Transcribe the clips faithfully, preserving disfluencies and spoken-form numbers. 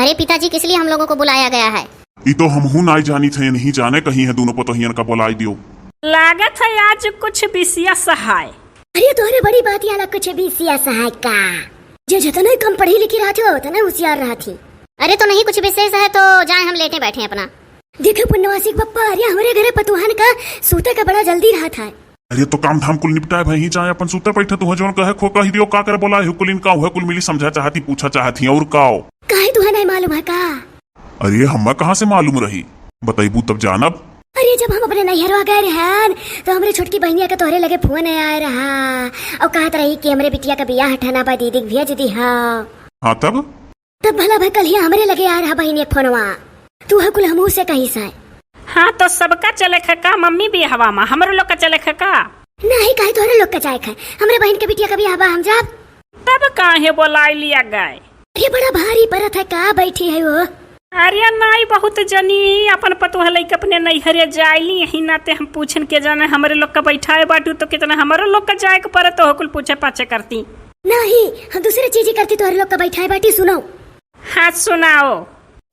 अरे पिताजी, किस लिए हम लोगों को बुलाया गया है? ई तो हमहू नाई जानित है, नहीं जाने कहीं है दोनों पतोहियन का बुलाई दियो। लागत है आज कुछ विशेष है। अरे तोहरे बड़ी बात याला कुछ विशेष है का? जे जितने कम पढ़ी लिखी रहत हो, उतने होशियार रहत ही। अरे तो नहीं कुछ विशेष है तो जाए हम लेटे बैठे अपना। देखे पुण्यवासी के पप्पा, अरे हमरे घरे पतोहन का सूते का बड़ा जल्दी रहत है। अरे तो काम धाम कुल निपटाए भाई, ही जाए अपन सूते बैठे, तुहे जौन कहे खो कही दियो, का करे बोलाए हो कुलिन, का हुआ कुल मिली समझा चाहती, पूछा चाहती और का हो? काहे तुहे नहीं मालूम है का? अरे हमें कहाँ से मालूम रही, बताइबू तब जानब। अरे जब हम अपने नैहरवा गए रहन तो हमरे छोटकी बहनिया के तोहरे लगे फोन आए रहा और कहत रही कि हमरे बिटिया का बियाह ठना बा, दीदी के भेज दिहा। हाँ तब? तब भला भाई कल ही हमरे लगे आए रहा बहनिया के फोनवा, तू है कुल हमहू से कही से। हाँ तो सबका चले खे का मम्मी बियाहवा मा, हमरो लोग का चले खे का? नहीं, काहे तोहरे लोग का जाए खे? हमरे बहन के बिटिया का बियाह बा, हम जाब। तब काहे बोलाई लिया गए? अरे बड़ा भारी परत है का, बैठी है वो। अरे नाई बहुत जनी अपन पतोह लइके अपने नैहरे जाइली, यही नाते हम पूछन के जाने हमरे लोग का बैठाए बाटू तो कितना हमरो लोग का जाए के परत हो कुल पूछे पाछे करती। नहीं, हम दूसरे चीज ही करती, तोहरे लोग का बैठाए बाटी। सुनो। हाँ सुनाओ।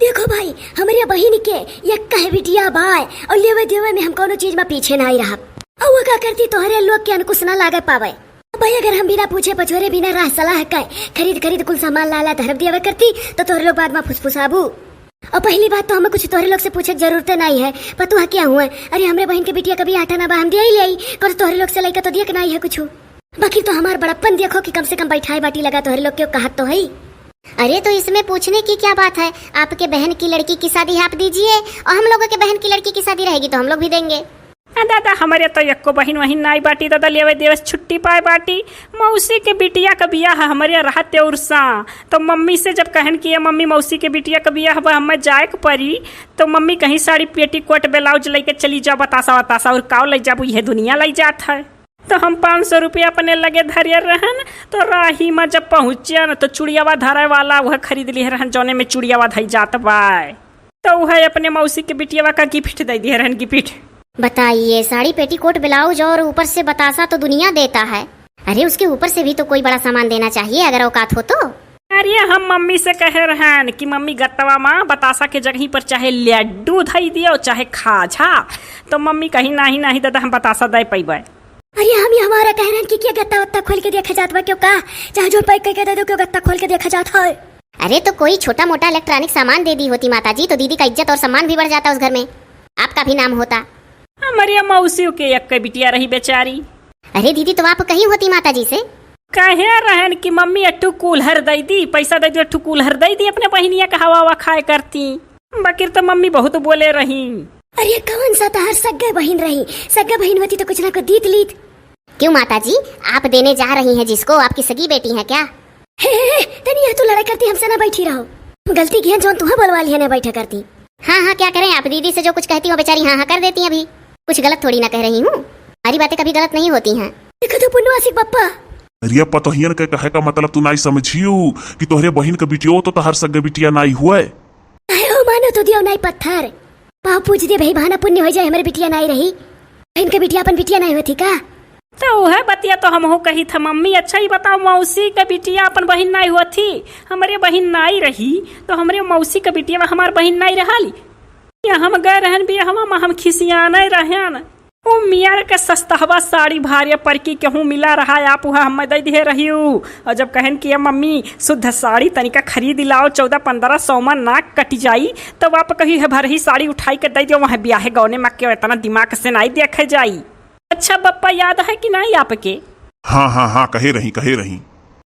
देखो भाई, हमरे बहिन के एक कहे बिटिया बाय और लेवे देवे में हम कौनो चीज में पीछे नाई रहब। और वो का करती तोहरे लोग के अंकुश ना लागे पावे। भाई अगर हम बिना पूछे पछोरे बिना राह सलाह के खरीद खरीद कुल सामान लाला धरब दियावे करती तो तोहरे लोग बाद में फुसफुसाबू। और पहली बात तो हमें कुछ तोहरे लोग से पूछे के जरूरते नाई है, पतोह क्या हुआ? अरे हमरे बहिन के बिटिया कभी आटा ना बा हम दिया ही ले आई, कर तोहरे लोग से लइका तो दिया के नाई है कुछ। बाकी तो हमार बड़प्पन देखो कि कम से कम बैठाए बाटी लगा तोहरे लोग के कहत तो है। अरे तो इसमें पूछने की क्या बात है, आपके बहन की लड़की की शादी आप दीजिए और हम लोगों के बहन की लड़की की शादी रहेगी तो हम लोग भी देंगे। आ दादा, हमरे तो एको बहिन वहिन नाई बाटी दादा, लेवे देवे से छुट्टी पाए बाटी। मौसी के बिटिया का बियाह हमरे रहते उर्सा, तो मम्मी से जब कहन कि ये मम्मी मौसी के बिटिया का बियाह बा, हमें जाए के पड़ी, तो मम्मी कहीं साड़ी पेटीकोट ब्लाउज लेके चली जाओ, बतासा वतासा और काव ले जाबू, यह दुनिया ले जात है। तो हम पाँच सौ रुपया अपने लगे धरिया रहन, तो राही में जब पहुँचे न तो चुड़ियावा धरे वाला वह खरीद लिए रहन, जौने में चुड़ियावा धई जात बाय। तो उहे अपने मौसी के बिटियावा का गिफ्ट दे दिए रहन, गिफ्ट। बताइए, साड़ी, पेटीकोट, ब्लाउज और ऊपर से बतासा तो दुनिया देता है। अरे, उसके ऊपर से भी तो कोई बड़ा सामान देना चाहिए, अगर औकात हो तो। अरे, हम मम्मी से कहे रहन कि मम्मी, गत्तवा मा बतासा के जगही पर चाहे लड्डू धई दियो, चाहे खाजा। तो मम्मी कही, "नाही, नाही दादा, हम बतासा दे पइबे।" अरे, हम ये हमारा कह रहन कि क्या गत्ता वत्ता खोल के देखा जात बा, क्यों का? चाहे जो पैक करके दे दो, क्यों गत्ता खोल के देखा जात है? अरे तो कोई छोटा मोटा इलेक्ट्रॉनिक सामान दे दी होती माता जी, तो दीदी का इज्जत और सम्मान भी बढ़ जाता उस घर में, आपका भी नाम होता। हमरे मौसी के एक बिटिया रही बेचारी। अरे दीदी, तो आप कही होती माता जी से। कहे रहन कि मम्मी एक ठू कूलर दे दी, पैसा दे दी, एक ठू कूलर दे दी अपने बहिनिया का हवा हवा खाए करती। बकिर तो मम्मी बहुत बोले रही। अरे कौन सा तहार सग्गे बहिन रही, सग्गे बहिन होती तो कुछ ना कुछ दीत लीत। क्यों माता जी, आप देने जा रही हैं जिसको, आपकी सगी बेटी हैं क्या? हे, हे, हे, तनी यह तू लड़ाई करती हमसे ना बैठी रहो। गलती की है जौन तुहा बोलवा लिया ना बैठा करती। हाँ, हाँ, क्या करें, आप दीदी से जो कुछ कहती हो बेचारी हाँ, हाँ कर देती हैं अभी। कुछ गलत थोड़ी ना कह रही हूँ, हमारी बातें कभी गलत नहीं होती हैं। देखो तो पुण्यवासी बप्पा। अरे पतोहियन के कहे का मतलब तू नाई समझियो कि तोहरे बहिन के बिटियो तो तोहर सगे बिटिया नाई हुए। अरे ओ मानो तो दियो नाई पत्थर। पाँव पूज दे भाई, बहाना पुण्य हो जाए, हमरे बिटिया नाई रही। इनके बिटिया अपन बिटिया नाई होती का? तो उहे बतिया तो हमहू कही था मम्मी। अच्छा ही बताओ, मौसी के बिटिया अपन बहिन नाई होती, हमरे बहिन नाई रही, तो हमरे मौसी के बिटिया हमार बहिन नाई रहल? या हम गए रहन बियाहवा में, हम खिसियाने रहन। उ मियाँ के सस्तहवा साड़ी भारी परकी केहू मिला रहा, आप उहा हमें दे दिहे रहिउ। और जब कहन कि "ए मम्मी, शुद्ध साड़ी तनिका खरीद लाओ, चौदह पन्द्रह सौ में नाक कट जाई", तब आप कही, "है भरही साड़ी उठाई के दे दियो, वहाँ बियाहे गौने में के इतना दिमाग से नाई देखे जाई।" अच्छा बप्पा, याद है कि नाई आपके? हाँ, हाँ, हाँ, कहे रही, कहे रही।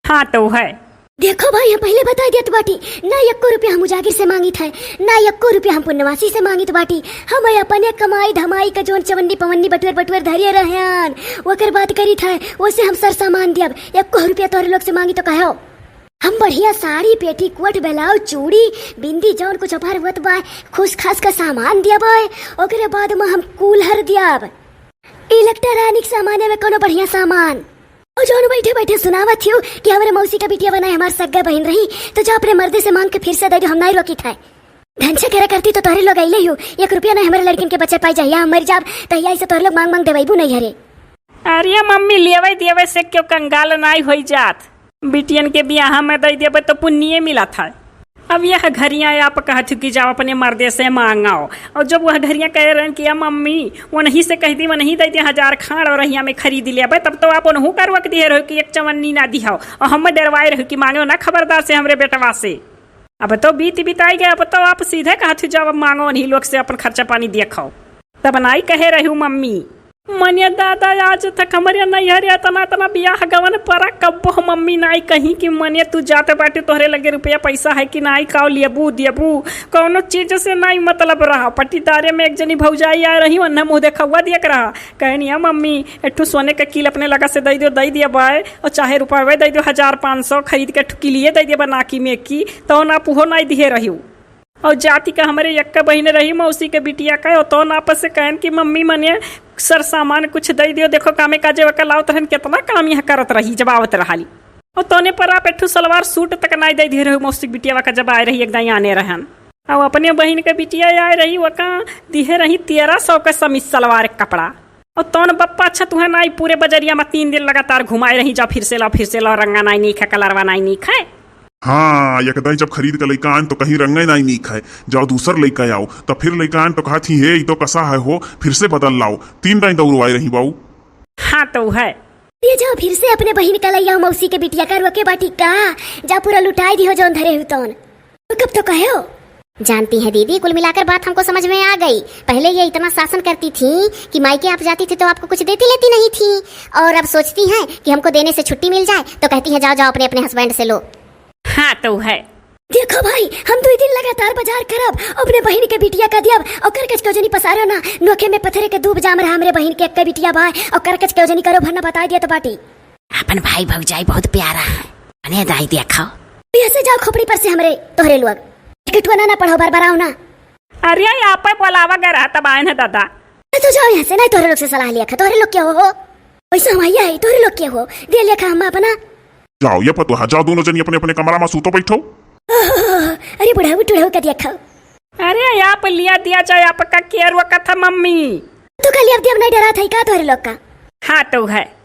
हाँ, तो है। देखो भाई, हम पहिले बताइ देत बाटी, ना एक्को रुपया हम उजागिर से मांगित है, ना एक्को रुपया हम पुण्यवासी से मांगित बाटी। हम अपने कमाई धमाई का जौन चवन्नी पवन्नी बटुअर बटुअर धरिए रहन, ओकर बात करित है, ओसे हम सर सामान दियब। एक्को रुपया तोहरे लोग से मांगी तो कहो। हम बढ़िया साड़ी, पेटीकोट, ब्लाउज, चूड़ी, बिंदी, जौन कुछ अपार होत बा, खुस खास का सामान दियब, ओकरे बाद में हम कूलर दियब। इलेक्ट्रॉनिक सामाने में कोनो बढ़िया सामान। और जौन बैठे बैठे सुनावत हियो कि हमरे मौसी का बिटिया बनाए हमार सग्गा बहिन रही, तो जा अपने मर्दे से मांग के फिर से दे दो, हम नाई रोकित है। धनछे करे करती तो तोहरे लोग अइले हियो, एक रुपया नाई हमरे लड़किन के बचे पाई, जहिया हम मर जाब, तहिया इसे तोहरे लोग मांग मांग देवैबू नहीं हरे। अरे मम्मी, लेवे देवे से क्यों कंगाल नाई होई जात? बिटियन के बियाह में दे देबे तो पुण्य मिलत है। अब यह घरिया आप कहत हो कि जाओ अपने मर्दे से मांगाओ, और जब वह घरिया कहे रहन कि "या मम्मी, वनही से कह दी, वनही दे दे हजार खाड़ और हिया में खरीद लेबे", तब तो आप उनहू का रोक दिए रहो कि एक चवन्नी ना दिहाओ, और हम डरवाए रहो कि "मांगो ना खबरदार से हमरे बेटवा से।" अब तो बीत बिताई गए, अब तो आप सीधे कहत हो जाओ, अब मांगो उन्हीं लोग से, अपन खर्चा पानी देखो। तब नाई कहे रहू मम्मी। मने दादा, आज तक हमरे नैहरे इतना इतना बियाह गवन परा, कब्बो मम्मी नाई कहीं कि "मने तू जात बाटे, तोहरे लगे रुपया पैसा है कि नाई, काव लेबू देबू", कौनो चीज से नाई मतलब रहा। पट्टीदारे में एक जनी भौजाई आ रही, वन्ना मुँह देखौआ दियक रहा, कहनी, "या मम्मी, एक ठो सोने के कील अपने लगा से दई दियो, दई दिया बाय, और चाहे रुपये दई दियो, हजार पाँच सौ खरीद के ठो किलिए दई दिया बा नाकी में की", तो ना पुहो नाई दिहे रही। और जाति का हमरे यक्का बहिन रही, मौसी के बिटिया का, और तौन आपस से कहन कि "मम्मी, मने सर सामान कुछ दई दियो, देखो कामे काजे वका लाओ", तहन कितना काम यहाँ करत रही जब आवत रहली। और तौने पर आप एक ठो सलवार सूट तक नाई दई दिहे रहो मौसी के बिटिया का, जब आए रही एक दाई आने रहन। और अपने बहिन के बिटिया आए रही, वका दिहे रही तेरह सौ का समीज सलवार के कपड़ा। और तौन बप्पा, अच्छा तुहे नाई, पूरे बजरिया में तीन दिन लगातार घुमाए रही, जाओ फिर से लाओ, फिर से लाओ, रंगा नाई नीक है, कलरवा नाई नीक है। हाँ, एक दाई जब खरीद के लइका आन तो कहीं रंगे नाई नीक है, जाओ दूसर लइका आओ, तो फिर लइका आन तो कहत ही, "हे, ई तो कसा है हो, फिर से बदल लाओ।" तीन दाई दौड़वाए रही बाऊ। हाँ तो है। ये जाओ फिर से अपने बहिन का लइया मौसी के बिटिया का रोके बाटी का, जा पूरा लुटाई दिहो जौन धरे हु तौन। तो कब तो कहे हो? जानती हैं दीदी, कुल मिलाकर बात हमको समझ में आ गई। पहले ये इतना शासन करती थी कि मायके आप जाती थी तो आपको कुछ देती लेती नहीं थी, और अब सोचती हैं कि हमको देने से छुट्टी मिल जाए तो कहती हैं, "जाओ, जाओ, अपने, अपने हस्बैंड से लो।" हाँ तो है। देखो भाई, हम दुई दिन लगातार बाजार करब, अपने बहिन के बिटिया का दियब, और करकच के जनी पसारो ना, नोखे में पत्थरे के दूब जाम रहा हमरे बहिन के एक बिटिया भाई, और करकच के जनी करो भरना बताई दिया तो बाटी। अपन भाई भौजाई बहुत प्यारा है, मने दाई देखो। ऐसे जाओ खोपड़ी पर से हमरे, तोहरे लोग। टिकटुआ ना, ना पढ़ो, बरबराओ ना। अरे, आप बोलावा गए रहा तब आए ना दादा। ए, तो जाओ यहाँ से, नहीं तोहरे लोग से सलाह लिया खा, तोहरे लोग क्या हो, हो? वैसे हम आइया है, तोहरे लोग क्या हो, दे लिया खा हम अपना। जाओ, ये पतोहा, जाओ दोनों जनी अपने अपने कमरा में सूतो बैठो। ओहो, अरे बुढ़ाऊ टुढ़ाऊ का दिया खाओ। अरे, आप लिया दिया जाए, आपका केयर वो कथा मम्मी। तो का लिया दिया, नहीं डरा था का तोहरे लोग का? हाँ तो है।